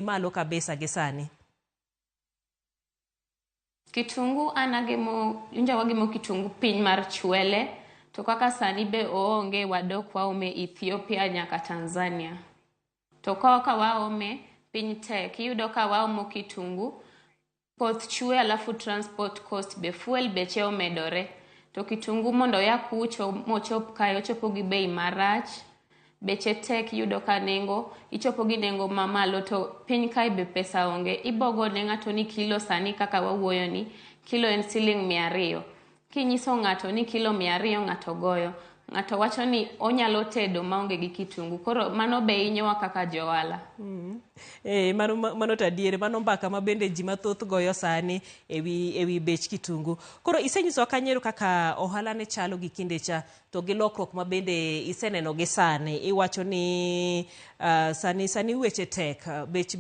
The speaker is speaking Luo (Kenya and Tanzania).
Malo kabisa gi sani. Kitungu an agemo, nyocha wagemo kitungu piny mar Chwele, to kaka sani be oonge wadok waome Ethiopia nyaka Tanzania. To kaka waome, piny tek. Iyudo ka waomo kitungu, koth chwe alafu transport cost be fuel beche omedore. To kitungu mondo oya kucho mochop kae ochopo gi bei marach, beche tek iyudo ka nengo ichopo gi nengo mamalo to piny kae be pesa onge. Ibogo ne ng'ato ni kilo sani kaka wawuoyo ni, kilo en siling 200. Kinyiso ng'ato ni kilo 200 ng'ato goyo. Ng'ato wacho ni onyalo tedo maonge gi kitungu. Koro mano be hinyowa kaka johala. Eh, mano to adier, mano mbaka ma bende ji mathoth goyo sani ewi bech kitungu. Koro isenyisowa kanyo kaka ohala ne chalo gi kinde cha to gi lokruok ma bende iseneno gi sani. Iwacho ni sani weche tek, bech